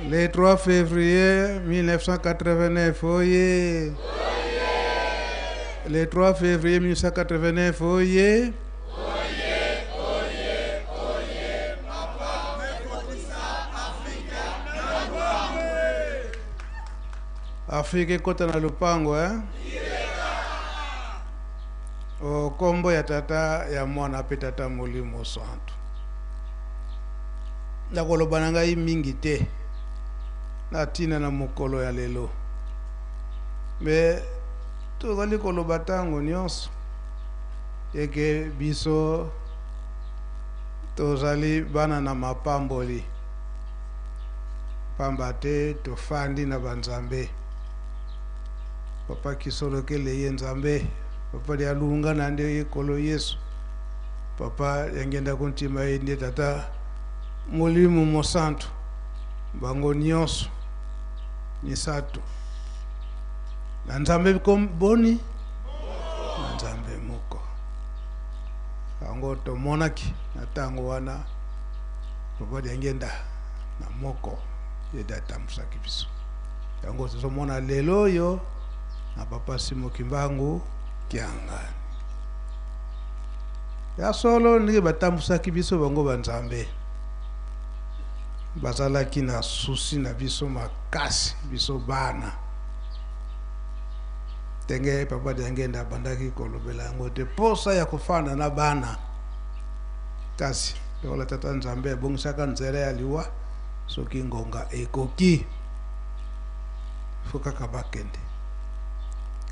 Le 3 février 1989, oye. Le 3 février 1989, oye. Afrika ekota na lopango eh? O kombo ya tata ya mwana mpe tata molimo santu. Nakoloba na ngai mingi te na ntina na mokolo ya lelo, me tozali koloba ntango nyonso eke biso tozali bana na mapamboli, pamba te tofandi na banzambe. Papa Kisolokele ye Nzambe, Papa Dialunga na nde ye Nkolo Yesu, Papa Yangenda Kuntima ye nde Tata Molimo Mosantu, bango nyonso misato na Nzambe boni na Nzambe moko. Yango tomonaki na ntango wana Papa Diangenda na moko ye nde atambusaki biso. Yango tozomona lelo oyo na Papa Simo Kimbangu Kiangani. Ya solo ndenge batambusaki biso bango ba Nzambe bazalaki na susi na biso makasi, biso bana. Ndenge Papa Diangenda abandaki kolobela yango te, posa ya kofanda na bana. Kasi lokola Tata Nzambe abongisaka nzela ya liwa, soki ngonga ekoki fo kaka bakende.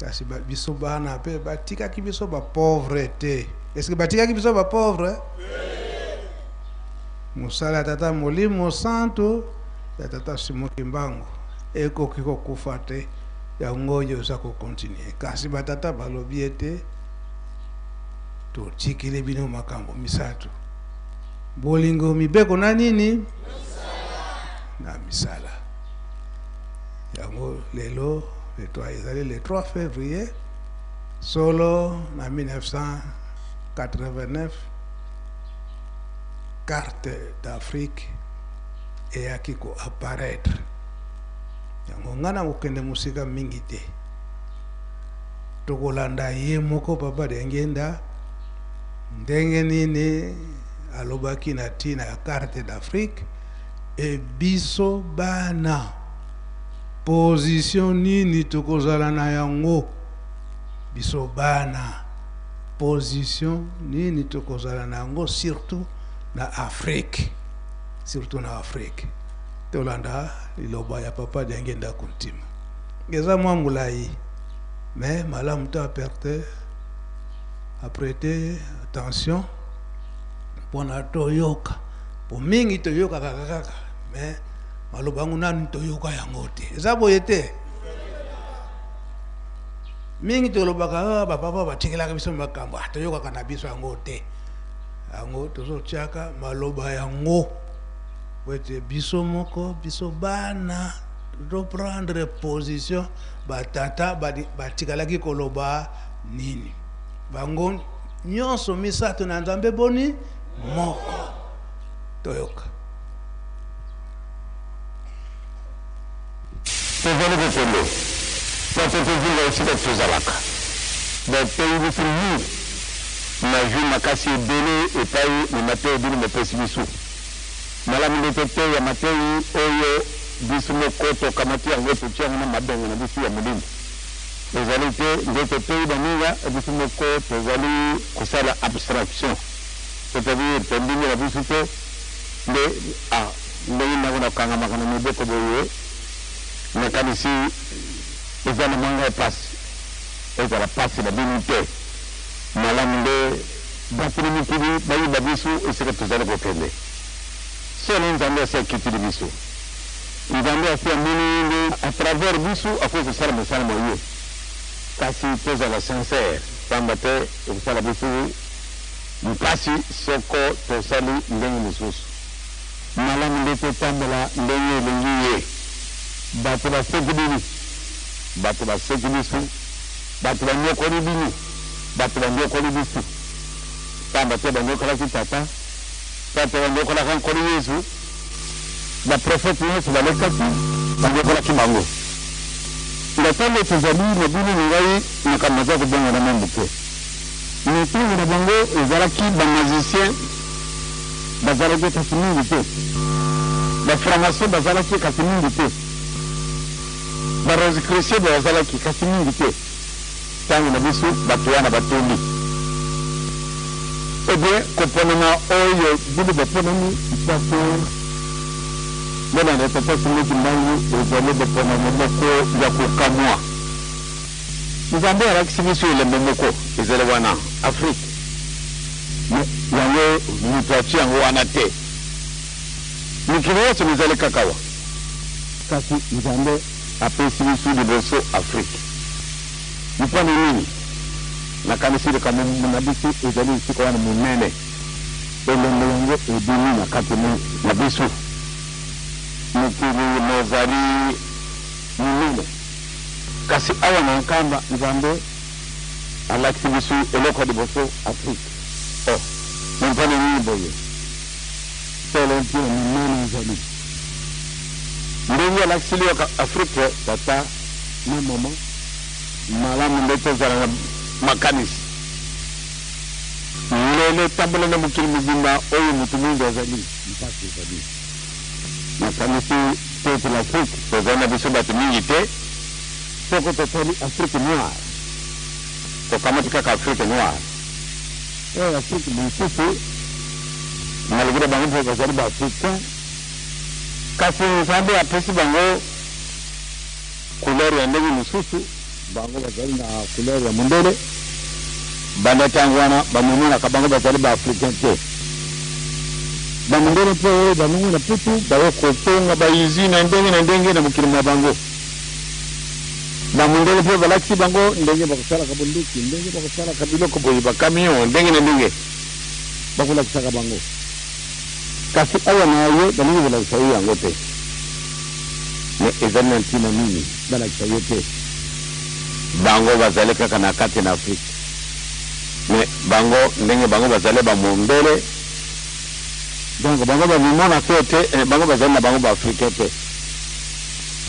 Kasi biso bana pe batikaki biso ba pauvre te. Est-ce que batikaki biso ba pauvre? Mosala ya Tata Molimo Santu ya Tata Simon Kimbangu ekoki kokufa te, yango oyo eza kokontinue. Kasi batata balobi ete totikeli bino makambo misato: bolingo, mibeko na nini? Na misala. Yango lelo le 3, ezali le 3 février solo na 1989 carte d'Afrique eyaki ko apparaître. Yango nga na kokende mosika mingi te, tokolanda ye moko Papa Diangienda ndenge nini alobaki na ntina ya carte d'Afrique. E biso bana position nini tokozala na yango? Biso bana position nini tokozala na yango, surtout na Afrique, surtout na Afrique. Tolanda liloba ya Papa Diangienda Kuntima, eza mwa molai mais malamu to aperte aprete attention mpona toyoka, po mingi toyokaka kaka mais maloba yango nanu toyoka yango te. Eza boye te, mingi tolobaka ah, bapapa batikelaka biso makambo, ah, toyokaka na biso yango te. Yango tozotiaka maloba yango po ete biso moko, biso bana toprendre position. Batata batikalaki koloba nini? Bango nyonso misato na Nzambe boni moko. Toyoka. Tozali kokende mpo te tozonga esika tozalaka. Boteyi biso mingi. Nazwi makasi ebele epai na mateyi bino bopesi biso. Malamu nde toteya mateyi oyo biso moko tokamati yango totie yango na mabenga na biso ya molimo. Ezali te nde toteyi baninga, biso moko tozali kosala abstraction, c'est-à-dire tondimi na biso te nde ah ndenge nako nakangamaka na mibeko boye, nakanisi eza na mwa ngai pasi. Ezala pasi na bino te. Malamu nde bato na mokili bayeba biso esika tozali kokende. Solo Nzambe asi akitili biso. Nzambe asi amoni nde à travers biso akoki kosala mosala mwa ye. Kasi tozala sincère, pamba te ekosala biso mpasi soko tosali ndenge mosusu. Malamu nde totambola ndenge elingi ye. Bato baseki bino, bato baseki biso, bato banyokoli bino, bato banyokoli biso, pamba te banyokolaki Tata, bato banyokolaka Nkolo Yezu. Ba prophètes nionso balekaki, banyokolaki bango. Na tango tozali na bino na ngai, makambo maza kobongwana mwa moke. Na tango na bango, ezalaki ba magiciens bazalaki kasi mingi te, ba francs-maçons bazalaki kasi mingi te, ba rosicruciens bazalaki kasi mingi te. Tango na biso, bato wana batondi. Eh bien, koponama oyo bino boponami pasteur bolanda tata Simon Kimbangu ezali boponami moko ya kokamwa. Nzambe alakisi biso elembo moko ezali wana Afrique. Mais yango mutu atie yango wana te. Mikili nyonso mizali kaka awa. Kasi Nzambe apesi biso liboso Afrique. Mpo na nini? Nakanisi likambo na biso ezali esika wana monene. Elembo yango ebimi na kati na biso. Mokili mozali monene. Kasi awa na Nkamba, Nzambe alakisi biso eloko ya liboso, Afrique. Oh, mais mpo na nini boye? Solo ntina monene ezali. Ndenge alakiseli yo Afrique, tata na mama, malamu nde tozala na makanisi. Lelo tambola na mokili mobimba oyo moto mwindo azali, mpasi ezali. Nakanisi peuple Afrique tozali na biso bato mingi te, soko totali Afrique noire, tokamati kaka Afrique noire. Oyo Afrique mosusu, malgre bango mpe bazali ba africain, kasi Nzambe apesi bango couleur ya ndenge mosusu, bango bazali na couleur ya mondele. Banda ntango wana bamomonaka bango bazali ba africain te. Bamindele mpe oyo balongwe na Putu baye kotonga ba usine ya ndenge na ndenge na mokili mwa bango. Bamindele mpe balakisi bango ndenge bakosalaka bonduki, ndenge bakosalaka biloko boye, ba camion ndenge na ndenge bakolakisaka bango. Kasi awa na ye balingi kolakisa ye yango te. Mais ezali na ntina nini balakisa ye te? Bango bazali kaka na kati na Afrique. Mais bango ndenge bango bazali ba mondele, donc bango bamimonaka ete eh, bango bazali na bango ba africain te.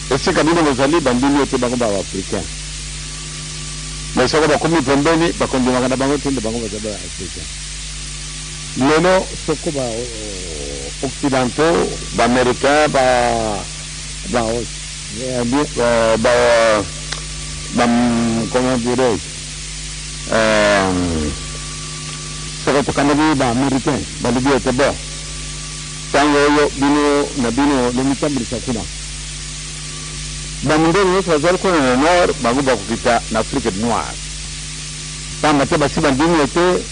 Esika bino bozali bandimi ete bango ba africain. Mais soko bakomi pembeni bakondimaka na bango te nde bango bazali ba africain. Lelo soko ba occidentaux, ba americains, ba ba ba ba comment dirais-je soko tokandaki ba americain balobi ete bon ntango oyo bino na bino bomitambulisa kuna bamindele nyonso bazali kuna na nord bango bakokita na Afrique noire pamba te basi bandimi ete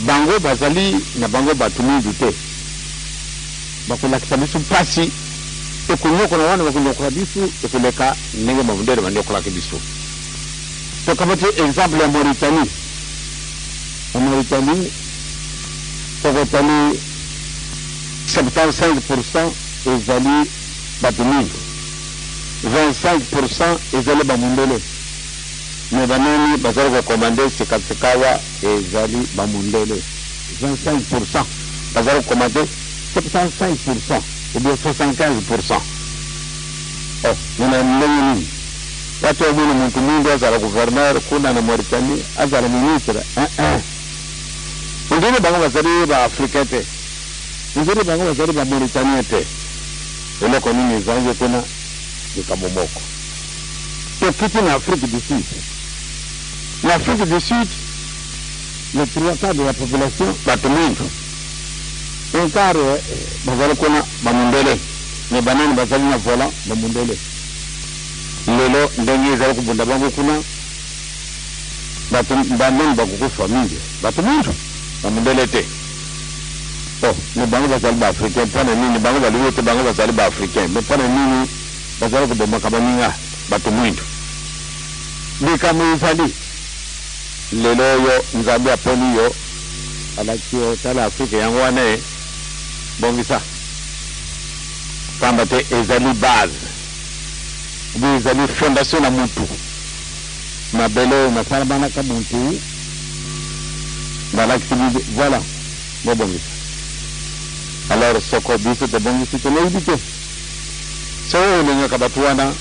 bango bazali na bango bato mingi te bakolakisa biso mpasi ekonyokola wana bakonyokola biso ekoleka ndenge bamundele banyokolaki biso. Tokamati exemple ya Mauritanie. Na Mauritanie tokotali 75% ezali bato mingi, 25% ezali bamundele. Mais banani bazali ko commander sika-sikawa ezali ba mundele. 25% bazali ko commander 75% ou bien 75%. Oh, mais na ndenge nini? Wapi omona mutu mwindu azala gouverneur kuna na Mauritanie, azala ministre? Eh eh. Ondire bango bazali ba africain te. Ondire bango bazali ba mauritanien te. Eloko nini ezangi kuna? Likambo moko. Tokiti na Afrique du Sud. Na Afrique du Sud, le 3/4 de la population bato mwindu. Un quart bazali kuna ba mundele. Mais banani bazali na volant? Ba mundele. Lelo ndenge ezali kobunda bango kuna, bato banani bakokufa mingi? Bato mwindu, ba mundele te. Oh, mais bango bazali ba africain, mpo na nini bango balobi ete bango bazali ba africain? Mais mpo na nini bazali kobomaka baninga bato mwindu? Likambo ezali lelo oyo Nzambe aponi yo, alakisi yo tala Afrika yango wana e bongisa, pamba te ezali base obi ezali fondation na mutu. Mabele oyo masalamanaka mutu balakisi biso, voilà, bobongisa. Alors soko biso tobongisi te, nayebi te soki olingaka bato wana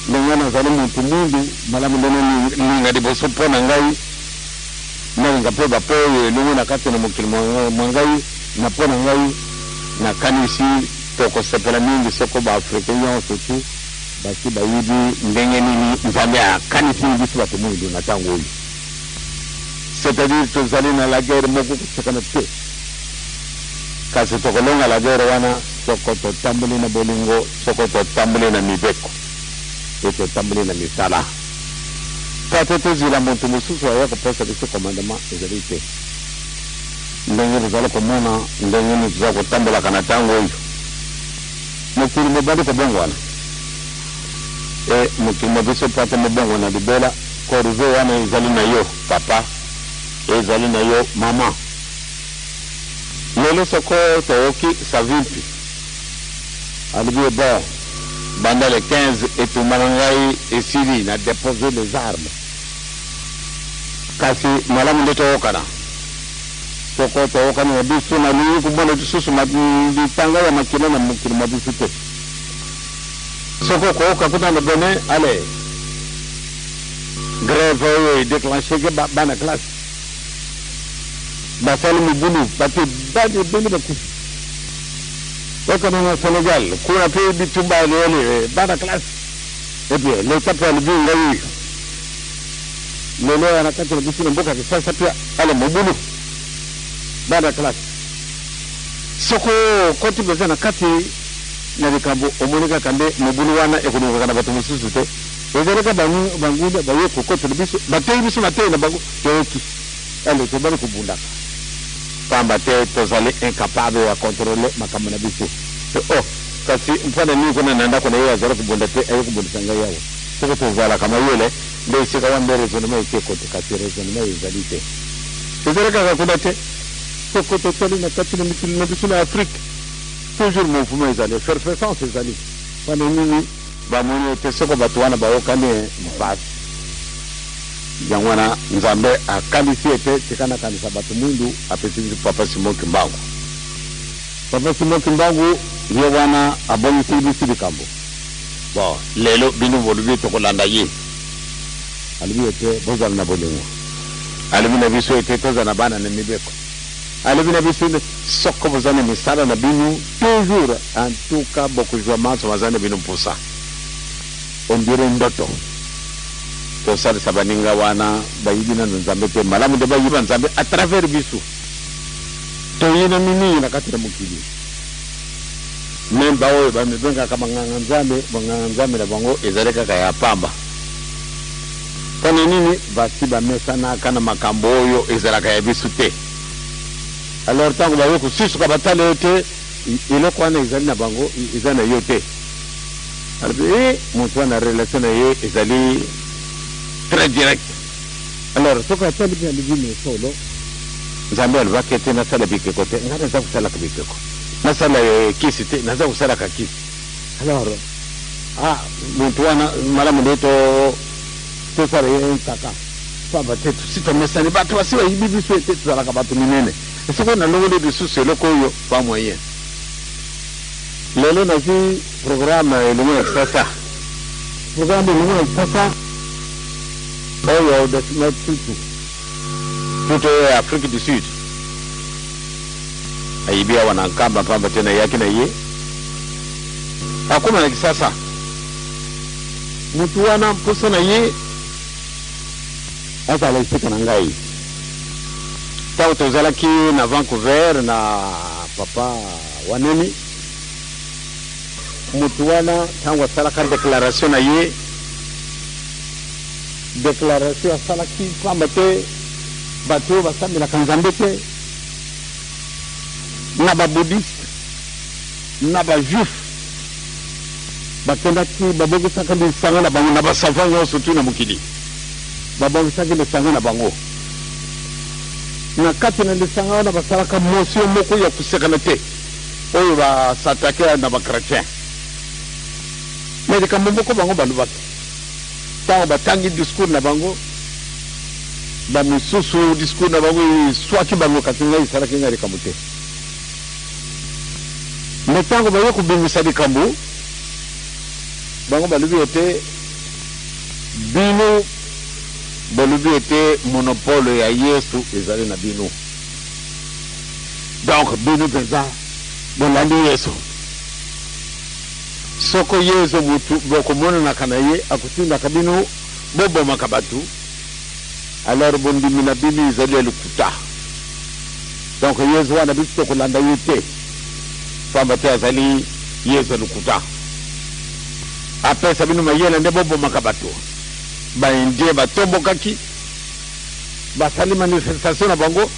ndenge nazali motu mwindu, malamu nde nalinga liboso mpo na ngai, nalinga mpe bapo oyo elongo na kati na mokili mwa ngai na mpo na ngai. Nakanisi tokosepela mingi soko baafricain nyonso tu basi bayebi ndenge nini Nzambe akanisi biso bato mwindu na ntango oyo. C'est-à-dire tozali na la guerre moko kosekana te, kasi tokolonga la guerre wana soko totamboli na bolingo, soko totamboli na mibeko e totamboli na misala. Po ate tozwila moto mosusu aya kopesa biso commandement ezali te. Ndenge tozali komona ndenge nini toza kotambolaka na ntango oyo, mokili mobandi kobongwana e mokili mwa biso po ate mobongwana libela. Corvée wana ezali na yo papa, ezali na yo mama. Lelo soko toyoki Savimpi alobi bon, banda le 15 etumba na ngai esili, na déposer les armes, kasi malamu nde toyokana. Soko toyokani na biso, nalingi komona lisusu litanga ya makila na mokili mwa biso te. Soko koyoka kuna na Benin, ale grève oyo edéclencheke bana classe basali mobulu, bato bani ebele bakufi. Okende na Sénégal, kuna mpe bitumba ya leyele, bana classe. Et puis leta mpe alobi ngai oyo lelo ya na kati na biso na mboka Kisasa mpe ale mobulu, bana classe. Soko okoti mpenza na kati na likambo, omoni kaka nde mobulu wana ekolongaka na bato mosusu te. Ezalaka banguna baye kokotela biso, bateyi biso mateyi na bango, toyoki, ale tobali kobundaka, pamba te tozali incapable ya contrôler makambo na biso. Oh, kasi mpona nini kuna na ndako na ye azali kobunda te, aye kobundisa ngai awa? Soki tozalaka mayele nde esika wana nde raisonnement eke kote, kasi raisonnement ezali te, ezali kaka kuna te. Soko totali na kati na mikili na biso na Afrique, toujours mouvement ezali, effervescence ezali. Mpona nini? Bamoni ete soko bato wana bayokani, mpasi. Yango wana Nzambe akanisi ete tika nakanisa bato mwindu, apesi biso Papa Simon Kimbangu. Papa Simon Kimbangu ye wana abongiseli biso likambo. Bon, lelo bino bolobi tokolanda ye. Alobi ete bozala na bolingo, alobi na biso ete tozala na bana na mibeko, alobi na biso soko boza na misala na bino toujours, en tout cas bokozwa manso baza na bino mposa. On dirait ndoto tosalisa baninga wana bayibi nano Nzambe te, malamu nde bayiba Nzambe à travers biso. Toyinami mingi na kati na mokili, même baoyo bamibengaka banganga Nzambe, banganga Nzambe na bango ezali kaka ya pamba. Mpona nini? Basi bamesanaka na makambo oyo ezalaka ya biso te. Alors ntango baye kosusuka, batala yo te, eloko wana ezali na bango, eza na yo te. Alobi e moto wana relation na ye ezali très direct. Alors soki atali mpe alobi me solo Nzambe alobaki ete nasala bikeko te, ngai naza kosalaka bikeko, nasala kisi te, naza kosalaka kisi. Alors ah, moto wana malamu nde tosala ye nkaka, pamba te tosi tomesani, bato basi bayibi biso ete tozalaka bato minene. Soki nalongoli lisusu eloko oyo, pas moyen. Lelo nazwi programme elongo na Kisasa, programme elongo na Kisasa oyo Desmond Tutu, Tutu oyo ya Afrique du Sud, ayibi awa na Nkamba, pamba te nayaki na ye akóma na Kisasa. Motu wana mposa na ye azala esika na ngai. Ntango tozalaki na Vancouver na papa Wanemi, motu wana ntango asalaka déclaration na ye, déclaration asalaki pamba te bato oyo basambelaka Nzambe te, na babouddhiste na bajuif, bakendaki babongisaka lisanga na bango na basavant nyonso tu na mokili, babongisaki lisanga na bango. Na kati na lisanga wana basalaka motion moko ya kosekana te oyo basatake na bachrétien. Mais likambo moko bango balobaki ntango batangi discours na bango, bamisusu discours na bango eswaki bango, kasi ngai esalaki ngai likambo te. Mais ntango baye kobimisa likambo, bango balobi ete bino bolobi ete monopole ya Yesu ezali na bino. Donc bino mpenza bolandi Yesu. Soko Yesu mutu bokomonanaka na ye akotindaka bino bobomaka bato, alors bondimi na bino ezali ya lokuta. Donc Yesu wana biso tokolanda ye te, pamba te azali Yesu ya lokuta. Apesa bino mayele nde bobomaka bato. Ba Indiens batombokaki, basali manifestation na bango.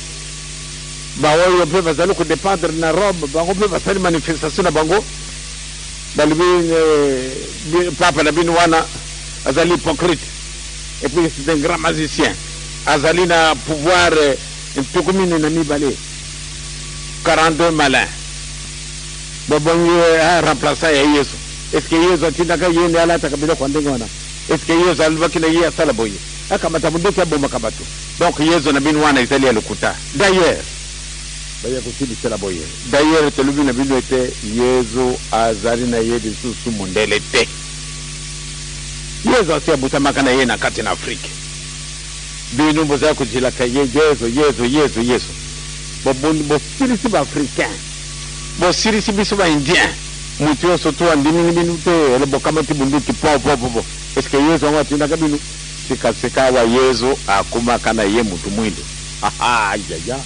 Baoyo mpe bazali kodependre na Rome, bango mpe basali manifestation na bango. Balobi papa na bino wana azali hypocrite, et puis c'est un grand magicien, azali na pouvoir 42, 42 malin. Bobongi remplaçant ya Yesu. Est-ce que Yesu atindaka ye nde alataka biloko ya ndenge wana? Est-ce que Yesu alobaki na ye asala boye, akamata mondoki abomaka bato? Donc Yesu na bino wana ezali ya lokuta. D'ailleurs baya kosilisela boye, d'ailleurs tolobi na bino ete Yesu azali na ye lisusu mondele te. Yesu asi abutamaka na ye na kati na Afrike. Bino bozali kozelaka ye Yesu, Yesu, Yesu, Yesu. Bosilisi ba Africain, bosilisi biso ba Indien. Moto nyonso to andimini bino te, ele bokamati bunduki po po po po. Est-ce que Yesu yango atindaka bino? Sika awa Yesu akomaka na ye motu mwindo. Ayaya,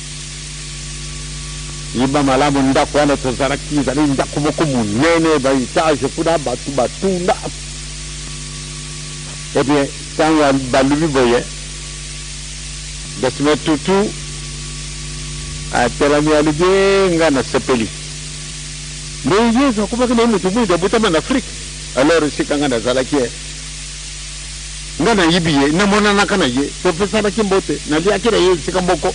yiba malamu ndako wana tozalaki, ezali ndako moko monene, ba etage kuna, bato batunda. Eh bien, ntango balobi boye, Desmond Tutu atelami, alobi nga nasepeli. Mais Yesu akomaki na ye motu mwindo, abotama na Afrique. Alors esika nga nazalaki, nga nayibi ye, namonanaka na ye, topesanaki mbote, naliaki na ye esika moko.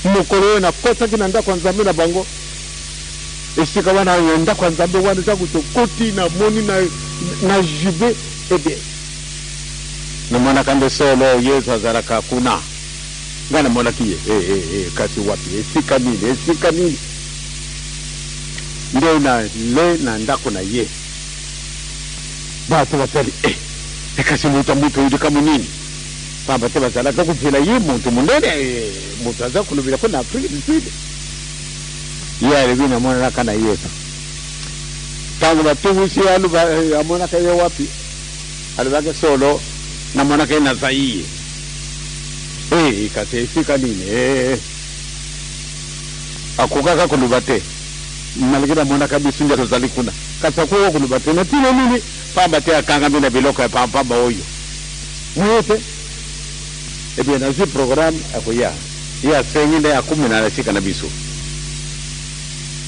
Mokolo oyo nakotaki na ndako ya Nzambe na bango, esika wana ya ndako ya Nzambe wana, ntango tokoti namoni na jube, eh bien namonaka nde solo Yesu azalaka kuna. Nga namonaki ye, kasi wapi, esika nini, esika nini nde na le na ndako na ye. Bato batali, kasi moto ya moto oyo likambo nini? Pamba te bazalaka kozela ye moto monene, moto aza kolobela ko na Afrique du Sud. Ye alobi namonanaka na Yesu. Ntango batungisi ye, aloba amonaka ye wapi? Alobaki solo namonaka ye na Zaïre. Kasi esika nini? Akokaka koloba te, malgré namonaka biso nde tozali kuna, kasi akoka koloba te na ntina nini? Pamba te akangami na biloko ya pampamba oyo moye te. Eh bien nazwi programme akoya, ye asengi nde akomela na esika na biso.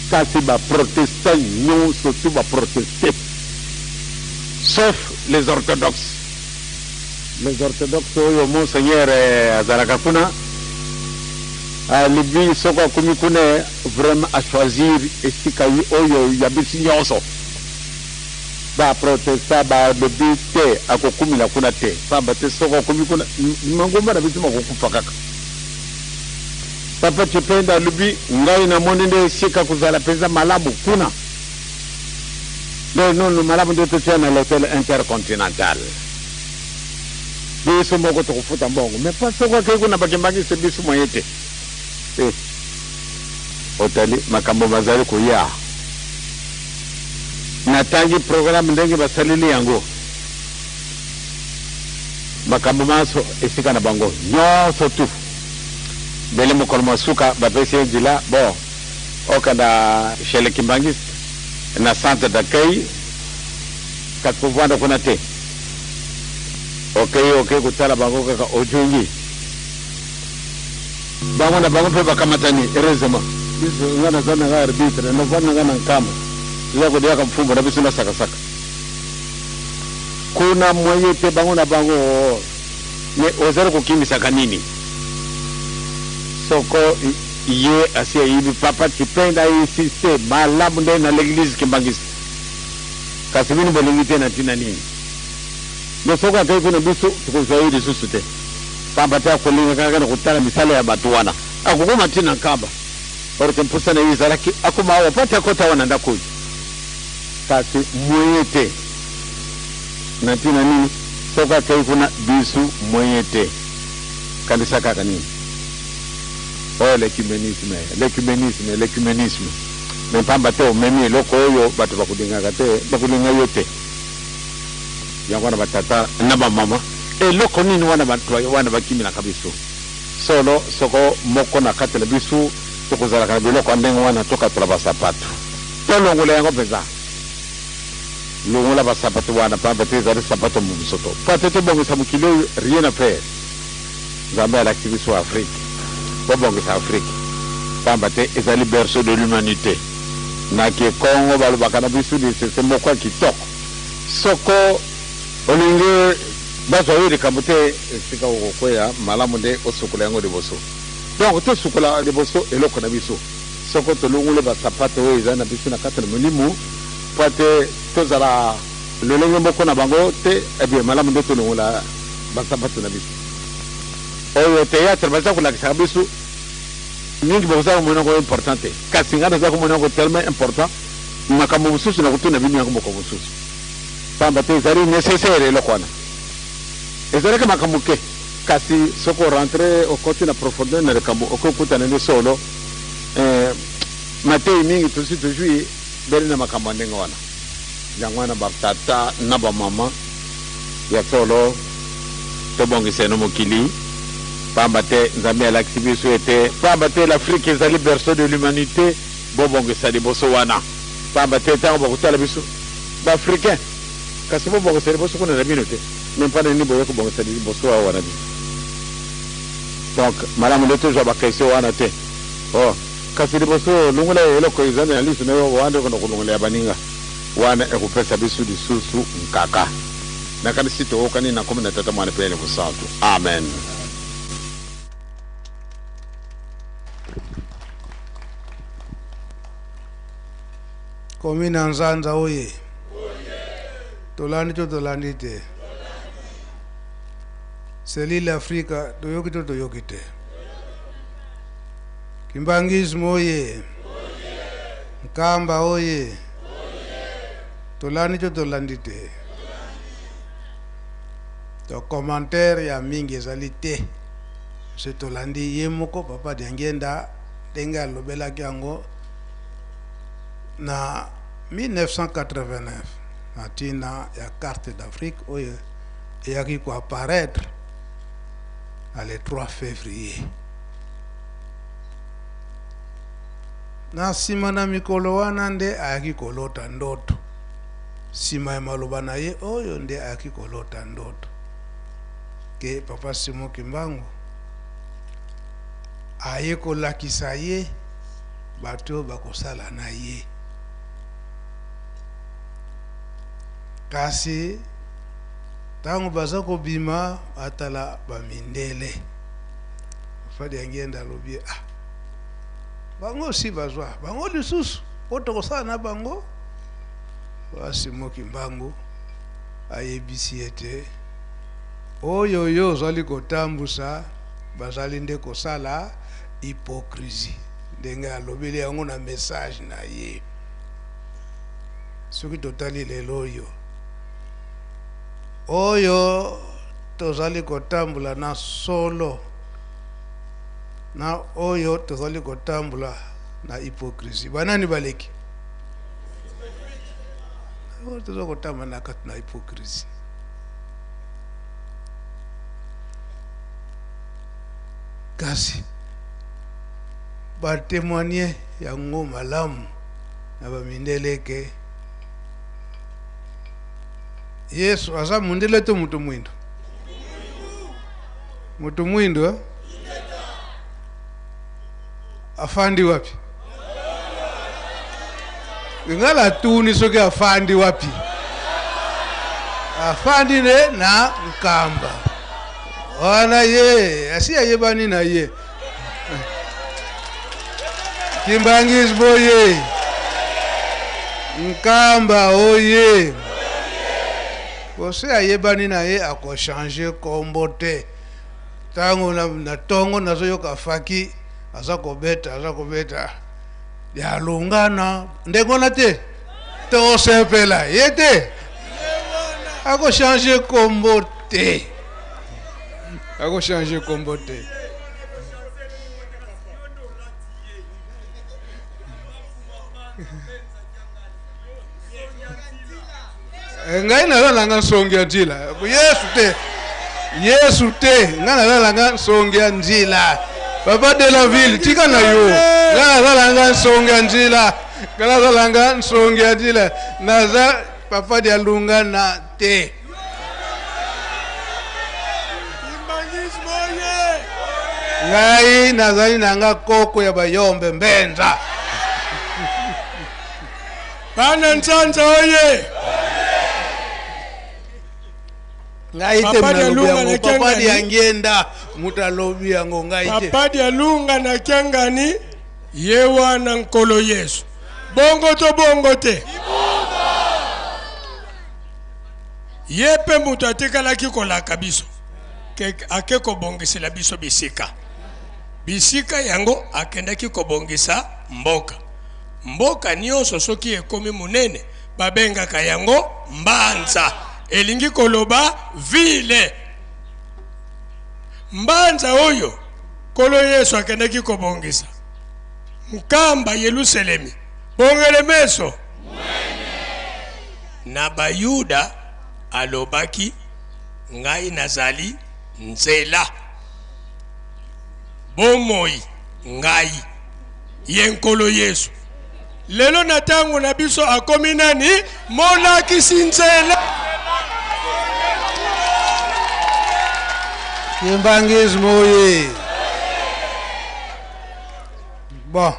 Kasi baprotestant nyonso tu baproteste, sauf les orthodoxes. Les orthodoxes oyo monseigneur azalaka kuna, alobi soko akomi kuna vraiment achoisir esika oyo ya biso nyonso. Baprotestant balobi te akokumila kuna te, pamba te soko akomi kuna mangomba na biso makokufa kaka. Papa Chipenda alobi ngai namoni nde esika kozala mpenza malamu kuna, nde nono malamu nde totia na l'hôtel intercontinental. Biso moko tokofuta mbongo, mais pas soko akei kuna bakembangisi biso moye te. Otali makambo bazali koya. Natangi programme ndenge basaleli yango, makambo manso esika na bango nyonso tu. Bele mokolo masuka bapesi ye nzela, bon okenda chez le Kimbanguiste na centre d'accueil, kasi kovanda kuna te. Okei okei kotala bango kaka ozongi. Bango na bango mpe bakamatani. Heureusement biso nga naza nanga arbitre, navandi nanga na nkamba, toza koliaka mfumbu na biso na sakasaka kuna moye te. Bango na bango me ozali kokimisaka nini? Soko ye asi ayibi, Papa Chipenda insiste malamu nde na l'église Kimbanguiste, kasi bino bolingi te na ntina nini? Nde soko akei kuna biso tokozwa ye lisusu te, pamba te akolinga kaka na kotala misala ya bato wana, akokoma ntina nkamba. Or que mposa na ye ezalaki akoma awa mpo ete akota awa na ndako oyo. Kasi moyen te. Na ntina nini? Soko akei kuna bisu moyen te. Kanisa kaka nini? Oh, l'ecumenisme, l'ecumenisme, l'ecumenisme. Mais mpamba te omemi eloko oyo bato bakolingaka te, bakolinga yo te. Yango wana batata na bamama, eloko nini wana bato wana bakimelaka biso? Solo, soko moko na kati na biso tokozalaka na biloko ya ndenge wana, tokatola basapato. Tolongola yango mpenza. Longola basapato wana, mpamba te ezali sapato ya mobosoto. Mpo ete tobongisa mokili oyo, rien à faire. Nzambe alakisi biso Afrique. Bobongisa Afrique, mpamba te ezali berceau de l'humanite. Na Kikongo balobaka na biso lisese moko ya kitoko, Soko olingi bazwa yo likambo te, esika okokweya, malamu nde osukola yango liboso. Donc tosukola liboso eloko na biso. Soko tolongoli ba sapato oyo ezali na biso na kati na molimo mpo ete tozala lolenge moko na bango te, eh bien malamu nde tolongola ba sapato na biso. Oyo theatre baza kolakisaka biso mingi bokoza komona yango important te, kasi ngai naza komona yango tellement important. Makambo mosusu nakotuna bino yango mokolo mosusu, pamba te ezali necessaire eloko wana. Ezalaki makambo moke, kasi soki o rentrer, okoti na profondeur na likambo, okoki kokutana nde solo. Eh, mateyi mingi tosi tozwi bele na makambo ya ndenge wana. Yango wana ba tata na ba mama ya solo, tobongisa eno mokili, pamba te Nzambe alakisi biso ete, pamba te l'Afrique ezali berceau de l'humanite, bobongisa liboso wana, pamba te tango bakotala biso ba Africains, kasi bobongisa liboso kuna na bino te, mais mpo na nini boye kobongisa liboso awa na biso? Donc malamu nde tozwa ba question wana te. Oh, kasi liboso longola eloko eza na liso na yo, wana okenda kolongola ya baninga, wana ekopesa biso lisusu nkaka. Nakanisi toyokani na nkombo na Tata, Mwana mpe Elimo Santu. Amen. Komi na nzanza oye. Tolandi to tolandi te. Selile Afrika toyoki to toyoki te. Kimbanguisme oye. Nkamba oye. Tolandi to tolandi te. To commentaire ya mingi ezali te. Se tolandi ye moko Papa Diangienda ndenge alobelaki yango na 1989 na ntina ya carte d'Afrique oyo eyaki ko apparaître na le 3 février. Na nsima na mikolo wana nde ayaki kolota ndoto, nsima ya maloba na ye oyo nde ayaki kolota ndoto ke Papa Simon Kimbangu aye kolakisa ye bato oyo bakosala na ye. Kasi ntango baza kobima batala bamindele, Papa Diangienda alobi, ah, bango si bazwa bango lisusu po tokosala na bango. Papa Simon Kimbangu ayebisi ete oyo yo ozali kotambusa bazali nde kosala hypocrisie, ndenge alobeli yango na message na ye. Soki totali lelo oyo, oyo tozali kotambola na solo na oyo tozali kotambola na hypocrisie, banani baleki? Oyo toza kotambola na kati na hypocrisie. Kasi ba temoigner yango malamu na ba mindele ke Yesu aza mundele to mutu mwindo? Mutu mwindo eh? Afandi wapi? Nga natuni soki afandi wapi? Afandi ne na Nkamba. Wana ye asi ayebani na ye. Kimbanguisme boye. Nkamba oye. Bose ayebani na ye ako changer kombo te. Tango na tongo nazoyoka faki aza kobeta, aza kobeta. Dialungana ndenge wana te tosepela ye te akochange kombo te akochange kombo te. Ngai naza nanga nsongi ya nzila Yesu te Yesu te ngai naza nanga nsongi ya nzila papa de la ville tika na yo ngai naza nanga nsongi ya nzila ngai naza nanga nsongi ya nzila naza papa Dialungana te. Ngai nazali nanga koko ya bayombe mbenza. Bana Nzanza oye! Ngai te Papa nalobi Dialunga yango, na papa Kiangani. Diangienda moto alobi yango ngai te. Papa Dialunga na Kiangani ye wana Nkolo Yesu. Bongo to bongo te. Ye pe moto atikalaki kolaka biso ke ake kobongisela biso bisika. Bisika yango akendaki kobongisa mboka. Mboka nyonso soki ekomi monene babengaka yango mbanza, elingi koloba ville. Mbanza oyo Nkolo Yesu akendaki kobongisa Nkamba Yelusalemi, bongele meso na Bayuda, alobaki ngai nazali nzela, bomoi, ngai ye Nkolo Yesu. Lelo na tango na biso akomi nani? Molakisi nzela. Kimbanguisme oye. Bon,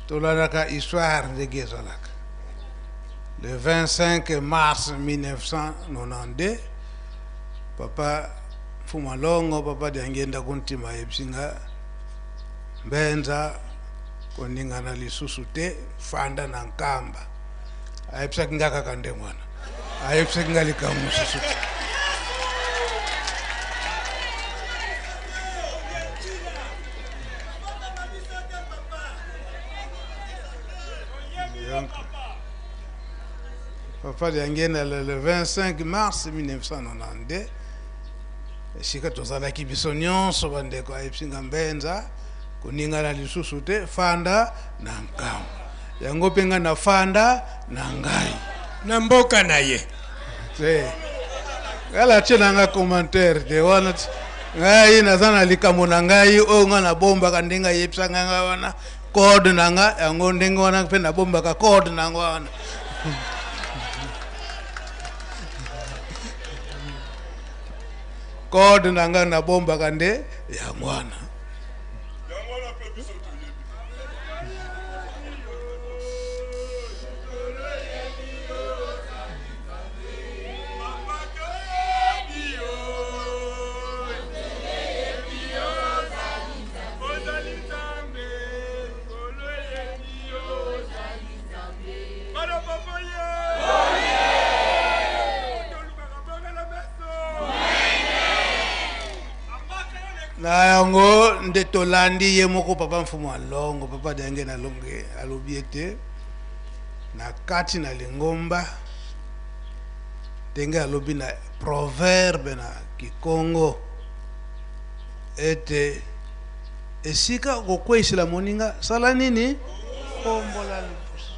tolandaka histoire ndenge ezalaka. Le 25 mars 1992, papa Mfuma Longo, papa Diangienda Kuntima ayebisi nga Mbenza koningana lisusu te, fanda na Nkamba. Ayebisaki nga kaka ndenge wana, ayebisaki nga likambo mosusu te. Donc, papa Diangienda le 25 mars 1992, esika tozalaki biso nyonso bandeko, ayebisi nga Mbenza koningana lisusu te, fanda na Nkamba. Yango mpe nga nafanda na ngai na mboka na ye. Te, ngala tie na nga commentaire te wana ngai naza na likambo na ngai oyo nga nabombaka ndenge ayebisa ngai nga wana code na nga yango ndenge wana mpe nabombaka code na nga wana. Code na nga nabombaka nde yango wana. Na yango nde tolandi ye moko papa Mfumu Alongo, papa Diangienda Alongo alobi ete na kati na lingomba ndenge alobi na proverbe na Kikongo ete esika okokweyisela moninga sala nini? Kombola liboso.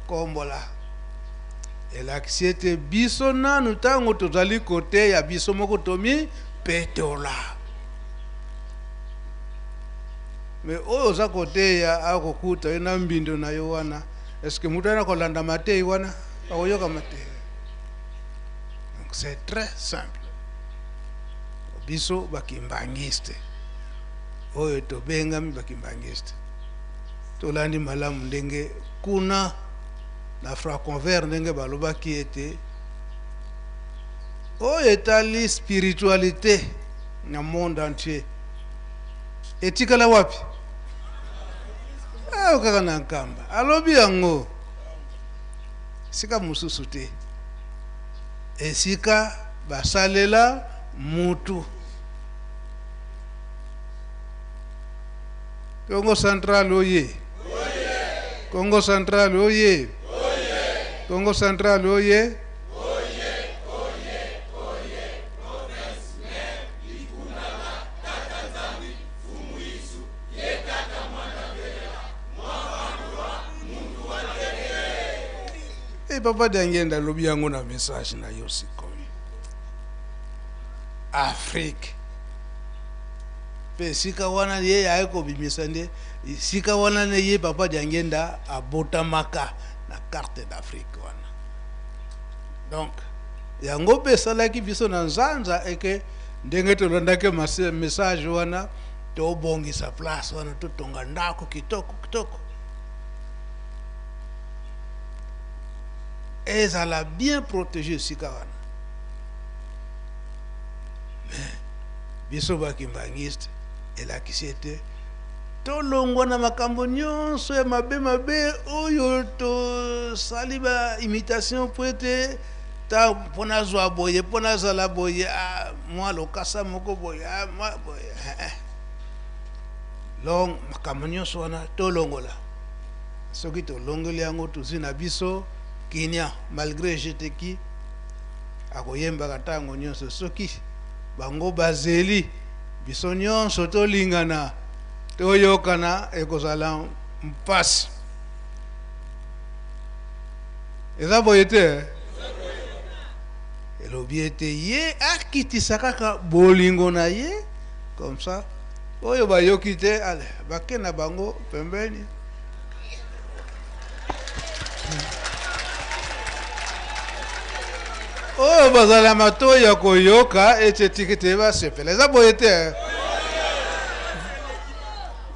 Kombola elakisi ete biso nanu ntango tozali koteya biso moko tomi petola. Me oyo oza koteya akokuta yo na mbindo na yo wana, est-ce que moto wana kolanda matei wana akoyoka matei? Donc c'est très simple. Biso bakimbangiste oyo tobengami bakimbangiste tolandi malamu ndenge kuna na Franconvert ndenge balobaki ete oyo etali spiritualité na monde entier etikala wapi? Ayo kaka na Nkamba alobi yango esika mosusu te, esika basalela mutu. Kongo Central oye! Kongo Central oye! Kongo Central oye! E papa Diangienda alobi yango na message na yo sikoyo. Afrique mpe esika wana ye aye kobimisa nde esika wana nde ye papa Diangienda abotamaka na carte d'Afrique wana. Donc yango mpe esalaki biso na nzanza eke ndenge tolandaki message wana tobongisa place wana totonga ndako kitoko kitoko ezala bien protege esika wana. Mais biso ba kimbanguiste elakisi ete tolongwa na makambo nyonso ya mabe mabe oyo tosali ba imitation mpo ete ta mpo nazwa boye mpo nazala boye ah, mwa lokasa moko boye ah, mwa boye eh, eh. Long makambo nyonso wana tolongola soki tolongoli yango tozwi na biso kinia malgré jeteki akoyembaka ntango nyonso soki bango bazeli biso nyonso tolingana toyokana ekozala mpasi eza boye te elobi ete ye akitisa kaka bolingo na ye comme ça oyo bayoki te ale bake na bango pembeni oyo bazala matoi ya koyoka ete tiki te basepela eza boye te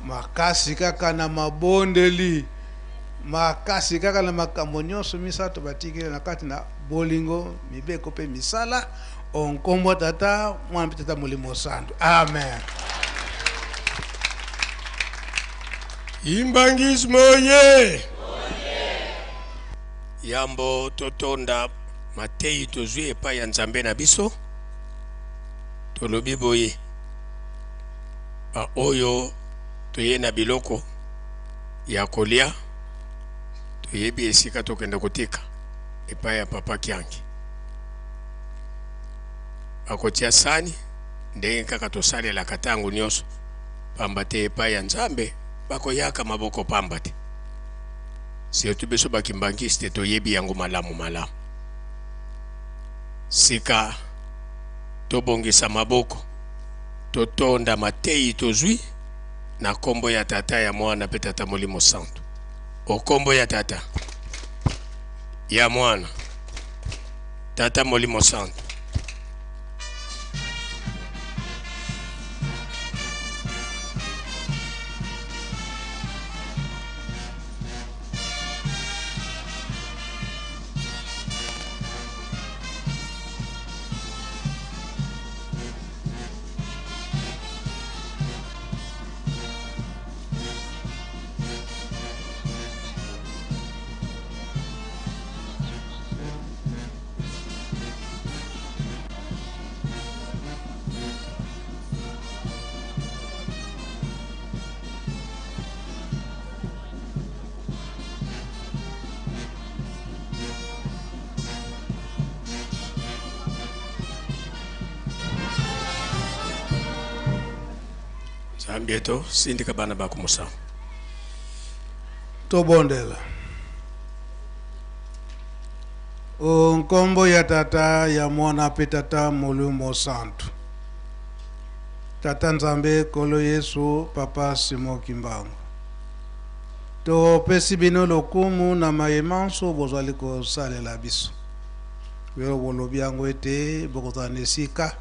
makasi kaka na mabondeli makasi kaka na makambo nyonso misato batikeli na kati na bolingo mibeko mpe misala o nkombo tata mwana mpe tata molimo santu amen. Imbangisme oye! Yambo totonda mateyi tozwi epai ya Nzambe na biso, tolobi boye, baoyo toye na biloko ya kolia, toyebi esika tokende kotika epai ya Papa Kiangi. Bakotia sani ndenge kaka tosalelaka ntango nyonso, pamba te epai ya Nzambe bakoyaka maboko pamba te. Surtout biso ba kimbanguiste toyebi yango malamu malamu. Sika tobongisa maboko, totonda mateyi tozwi na kombo ya Tata, ya Mwana pe Tata Molimo Santu. O kombo ya Tata, ya Mwana, Tata Molimo Santu. Nzambi eto sindika bana ba kumusango. Tobondela. O nkombo ya Tata, ya Mwana mpe Tata Molimo Santu. Tata Nzambe, Nkolo Yesu, Papa Simon Kimbangu. Topesi bino lokumu na maye manso bozali kosalela biso. Oyo bolobi yango ete bokozala na esika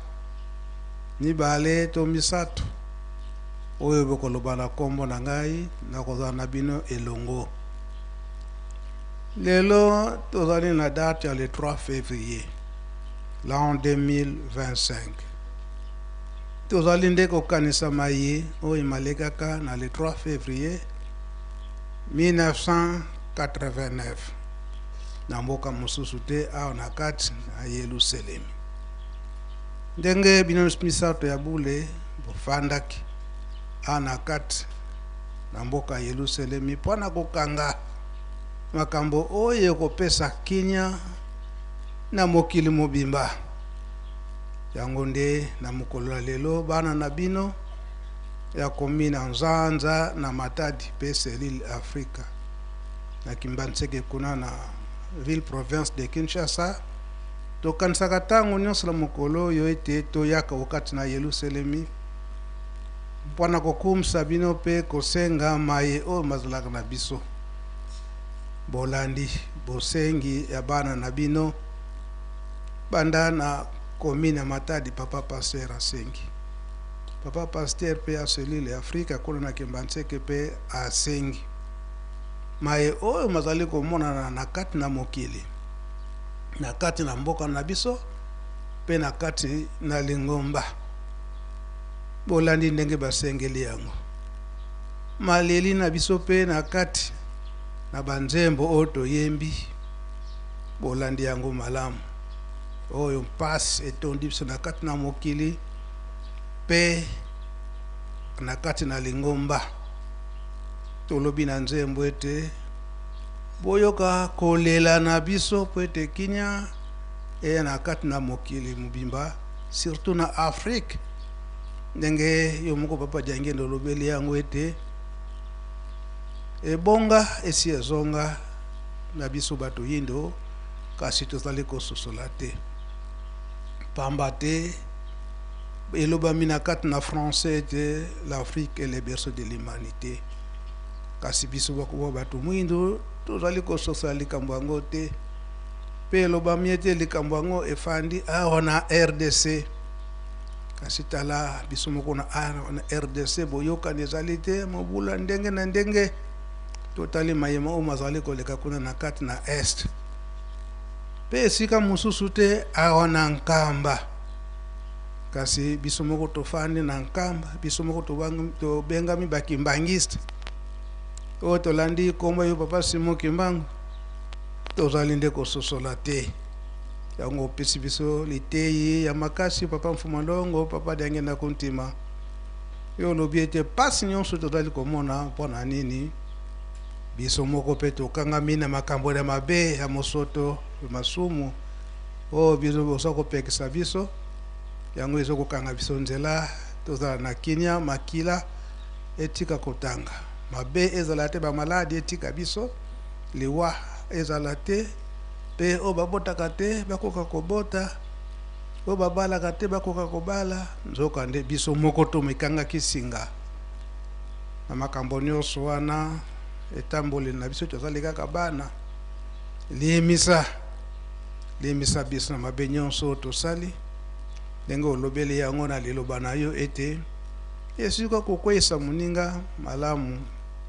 mibale to misato oyo bokoloba na nkombo na ngai, nakozala na bino elongo. Lelo tozali na date ya le 3 février l'an 2025. Tozali nde kokanisa maye oyo malekaka na le 3 février 1989 na mboka mosusu te awa na kati na Yelusalemi. Ndenge bino misato ya bule bofandaki awa na kati na mboka Yelusalemi mpo na kokanga makambo oyo ekopesa kimia na mokili mobimba. Yango nde na mokolo ya lelo bana na bino ya komi na Nzanza na Matadi mpe Selile Afrika na Kimbanseke kuna na ville province de Kinshasa. Tokanisaka ntango nyonso na mokolo oyo ete toyaka okati na Yelusalemi mpo na kokumisa bino mpe kosenga maye oyo mazalaka na biso. Bolandi bosengi ya bana na bino banda na commune ya Matadi. Papa pasteur asengi, papa pasteur mpe ya cellule ya Afrika kuna na Kimbanseke mpe asengi maye oyo mazali komonana na kati na mokili, na kati na mboka na biso mpe na kati na lingomba. Bolandi ndenge basengeli yango maleli na biso mpe na kati na banzembo oyo toyembi. Bolandi yango malamu, oyo mpasi etondi biso na kati na mokili mpe na kati na lingomba. Tolobi na nzembo ete boyoka kolela na biso mpo ete kimia eya na kati na mokili mobimba, surtout na Afrique, ndenge yo moko papa Diangenda olobeli yango ete ebonga esi ezonga na biso bato yindo, kasi tozali kososola te, pamba te elobami na kati na français ete l'Afrique est le berceau de l'humanité, kasi biso bakoba bato mwindu tozali kososola likambo yango te. Mpe elobami ete likambo yango efandi awa na RDC, kasi tala biso moko na RDC boyokani ezali te, mobula ndenge na ndenge. Totali mayema oyo mazali koleka kuna na kati na est mpe esika mosusu te, awa na Nkamba, kasi biso moko tofandi na Nkamba, biso moko tobengami bakimbangiste oyo tolandi kombo yo papa Simon Kimbangu, tozali nde kososola te. Yango opesi biso liteyi ya makasi, papa Mfuma Ndongo, papa Diangenda Kuntima. Yo olobi ete pasi nyonso tozali komona mpo na nini? Biso moko mpe tokangami na makambo ya mabe ya mosoto, masumu oyo biso boza kopekisa biso, yango ezokokanga biso nzela tozala na kimia, makila etika kotanga, mabe ezala te, bamaladi etika biso, liwa ezala te, mpe oyo babotaka te bakoka kobota, oyo babalaka te bakoka kobala. Nzoka nde biso moko tomikangaki singa na makambo nyonso wana. Etamboli na biso, tozali kaka bana. Limbisa, limbisa biso na mabe nyonso oyo tosali, ndenge olobeli yango na liloba na yo ete esika kokweyisa moninga, malamu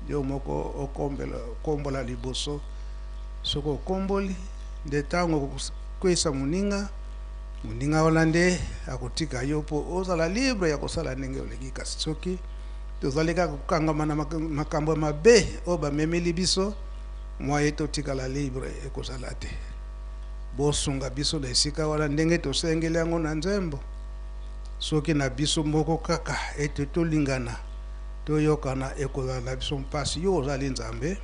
yo moko okombola liboso. Soki okomboli, nde ntango okokweyisa moninga, moninga wana nde akotika yo mpo ozala libre ya kosala ndenge olingi. Kasi soki tozali kaka kokangama na makambo ya mabe oyo bamemeli biso, mwa ye totikala libre ekozala te. Bosunga biso na esika wana, ndenge tosengeli yango na nzembo, soki na biso moko kaka ete tolingana, toyokana, ekozala na biso mpasi. Yo ozali Nzambe,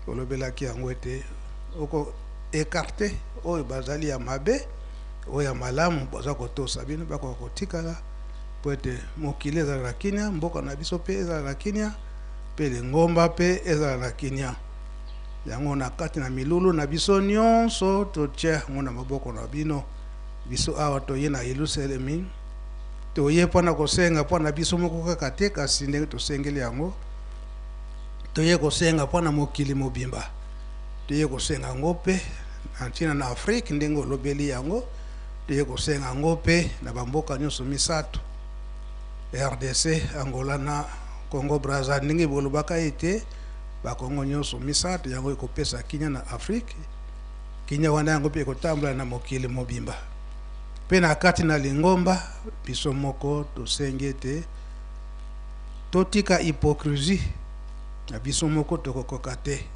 olobelaki yango ete oko écarter oyo bazali ya mabe, oyo ya malamu baza kotosa bino bakoka kotikala, mpo ete mokili ezala na kimia, mboka na biso mpe ezala na kimia, mpe lingomba mpe ezala na kimia. Yango na kati na milulu na biso nyonso totia yango na maboko na bino. Biso awa toye na Yelusalemi, toye mpona kosenga mpo na biso moko kaka te, kasi ndenge tosengeli yango, toye kosenga mpo na mokili mobimba, toye kosenga yango mpe na ntina na Afrike, ndenge olobeli yango, toye kosenga yango mpe na bamboka nyonso misato, RDC, Angola na Congo Braza, ndenge bolobaka ete bakongo nyonso misato yango ekopesa kimia na Afrike. Kimia wana yango mpe ekotambola na mokili mobimba. Mpe na kati na lingomba, biso moko tosengi ete totika hypocrisie na biso moko, tokokoka te.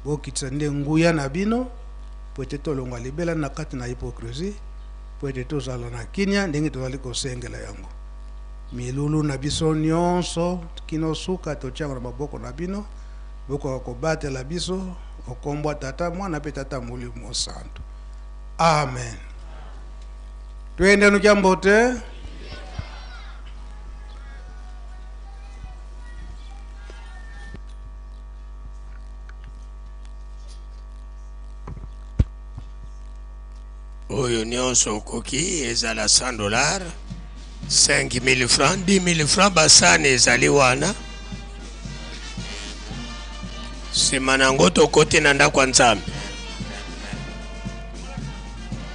Bokitisa nde nguya na bino po ete tolongwa libela na kati na hypocrisie, po ete tozala na kimia ndenge tozali kosengela yango. Milulu na biso nyonso kino suka totia yango na maboko na bino. Bokoka kobatela biso okombwa Tata, Mwana mpe Tata Molimo Santu. Amen. Twende nukia mbote. Oyo nyonso okoki ezala 100 dollars, 5000 francs, 10000 francs, basani ezali wana. Nsima na yango tokoti na ndako ya Nzambe.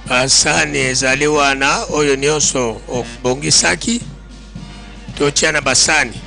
Basani ezali wana, oyo nyonso obongisaki totia na basani.